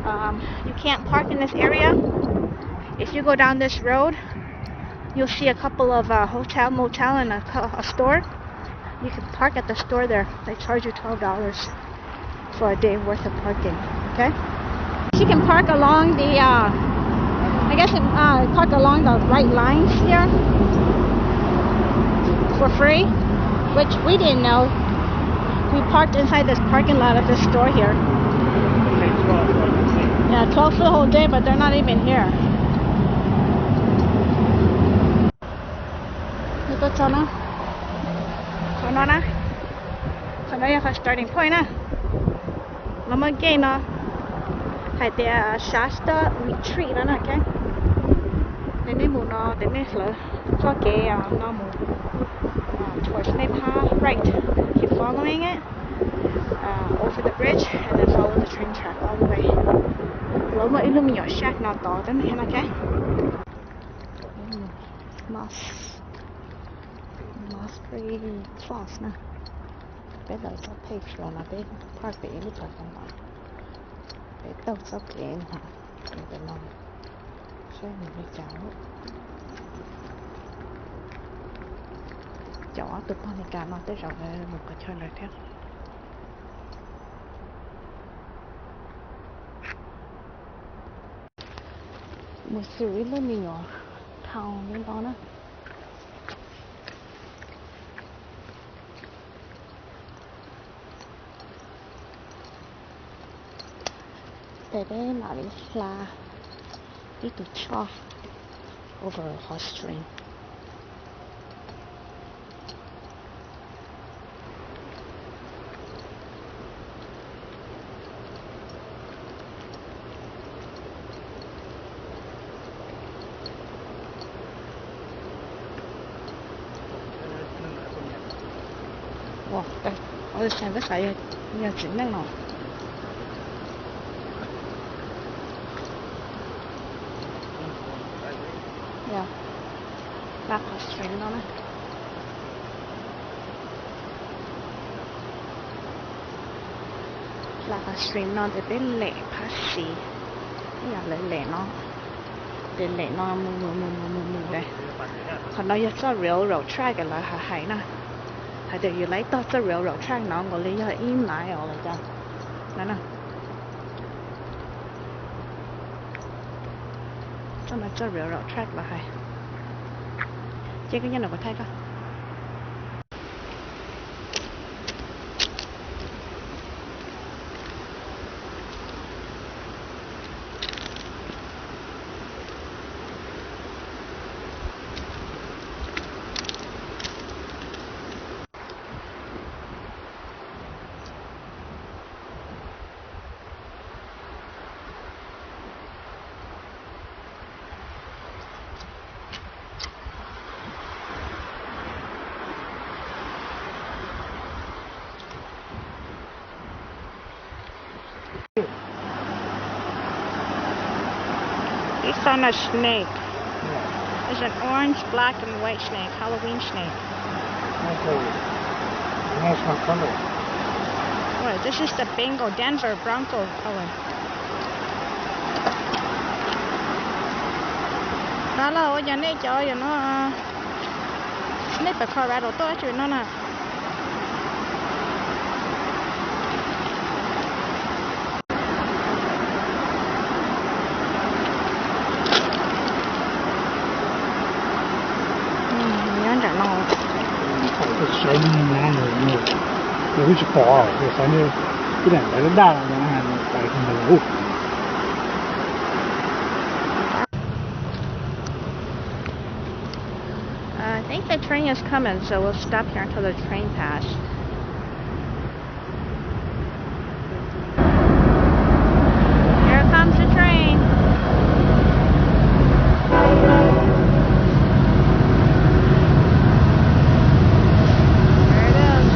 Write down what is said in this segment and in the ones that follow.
Um, you can't park in this area. If you go down this road, you'll see a couple of uh, hotel, motel, and a, cou- a store. You can park at the store there. They charge you twelve dollars for a day worth of parking. Okay. You can park along the, uh, I guess, uh, park along the right lines here for free, which we didn't know. We parked inside this parking lot of this store here. Yeah, twelve for the whole day, but they're not even here. Qhov no na, qhov no yog qhov starting point na. Los muaj gate no hais tias Shasta Retreat no na. Ces nej mus no ces nej hlawv txoj kev no mus towards nej phab right, keep following it over the bridge and then follow the train track all the way. Lawv muaj ib lub me nyuam shack no tod tab sis no. Moss, Moss Creek Falls na. Peb lawv txoj page los no peb park pem ib lub parking lot, peb taug txoj kev no, pem no saib nws li cas. Cov ob tug poj Meskas no tej zaum mus qhov chaw lawm thiab. Mus xws ib lub me nyuam town li no na. Ces peb mam li hla ib tug choj over horse train. Ua, ua xav peb xav yog txiv neej no. Hla qhov stream no na. Hla qhov stream no ces peb lem phab xis, ib yam lawv lem no, ces lem no mus mus mus mus mus mus. Qhov no yog txoj railroad track lawv hais na, hais tias yus laib tog txoj railroad track no nkaus li yog ib mile los cas no na. Txoj no txoj railroad track lawv hais. Ces koj nyob no kuv thaij koj. He found a snake. It's an orange, black, and white snake, Halloween snake. That's a national color. Ua, this is the Bengal, Denver Bronco color. Dab laug, ua cas nej cov yog no, nej pem Colorado tuaj dab tsi no na? Nyob nram no. Sawv no, nws twb tsis pom, xav ib daim ntawv daj daj no, pais ntawd. I think the train is coming, so we'll stop here until the train pass. Here comes the train. There it is.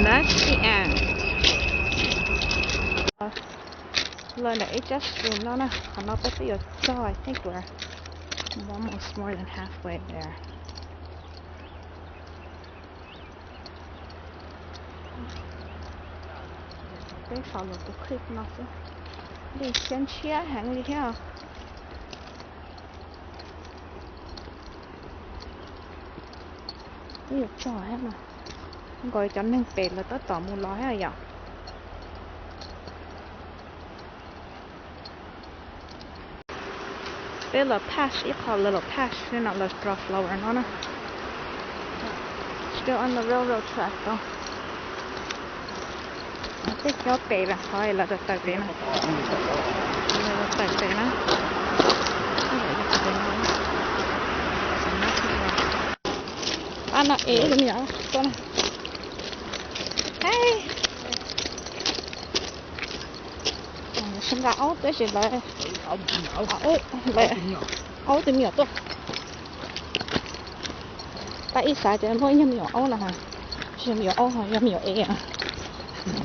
That's the end. Los ntawm H S room no na, qhov no peb twb yuav txog, I think we're almost more than halfway there. Peb faus los tus clip no xwb, dej siab ntshiab heev li thiab. Twb yuav txog thiab mas, nkaus cov neeg pem lawv tab tom mus los thiab yom. Peb los pass ib qho, lawv los pass li no, los drop flower no na. Still on the railroad track though. Tej cov pem mas qhov lawv tawm pem na, lawv tawm pem na. Pab no es tus me nyuam tuaj na. Hais, sib nqa aub tab sis lawv, lawv aub tus me nyuam tuaj. Pab ib xav tias muaj ib nyuag me nyuam aub no, tsis yog me nyuam aub, yog me nyuam ev,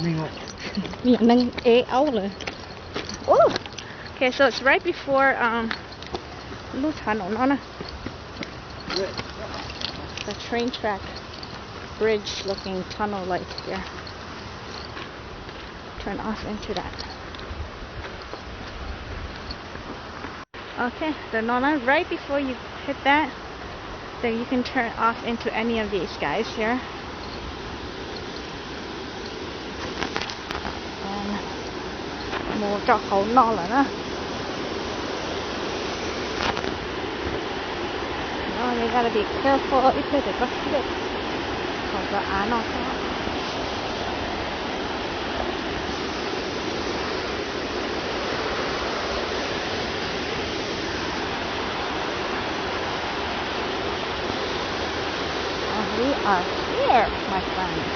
me nyuam neeg ev aub lawm. Okay, so it's right before um, lub tunnel no na. The train track bridge looking tunnel like there. Turn off into that. Okay, so no, no, right before you hit that, then you can turn off into any of these guys here. Mus rau hauv no lawm na. No, you gotta be careful, ib pliag ces koj slip hauv cov av no xwb. And we are here, my friends.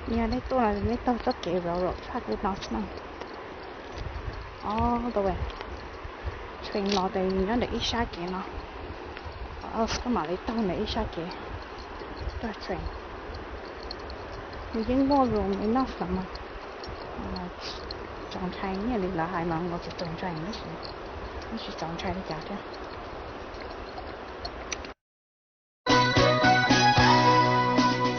Yog nej tuaj no nej taug txoj kev road, road track li no xwb na. Ob tug tshee los tes nyob ntawm ib sab kev no, koj mam li taug ntawm ib sab kev. Tshee, nws yeej muaj room enough los mas, txaus ntshai nyiaj li lawv hais mas los tsis txaus ntshai, tab sis tsis txaus ntshai li cas thiab.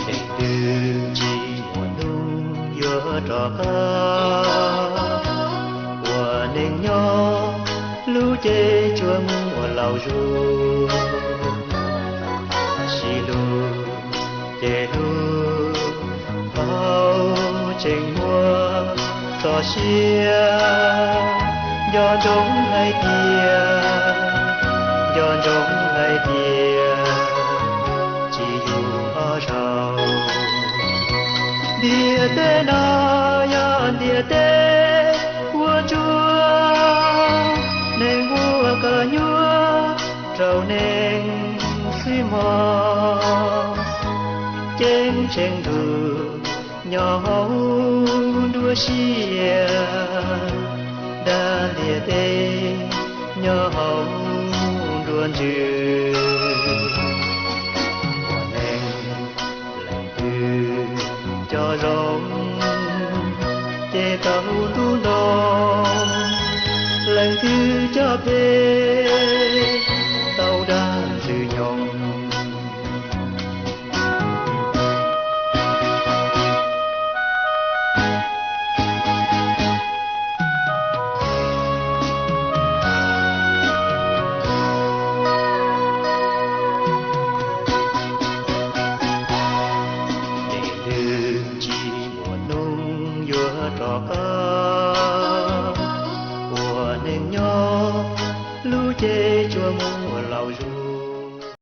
Leej twg tsis muaj hnub yuav rov qab, ua neej nyob lub cev tsuas mus ua laus zug. Sib hlub ces hlub, txhob tseem muaj txoj sia. Nco ntsoov hais tias, nco ntsoov hais tias, tsis yug ob zaug. Ntiaj teb no yog ntiaj teb ua ntsuag, neeg ua koj nyuaj rau neeg xwb mog. Ceeb tsheej ntuj nyob hauv nruab siab, dag ntiaj teb nyob hauv nruab ntsws. Ua neeg leej twg cov zoo ces tau ntuj nto, leej twg cov phem tau dag ntxwg nyoog. Leej twg tsis muaj hnub yuav rov qab, ua neej nyob lub cev tsuas mus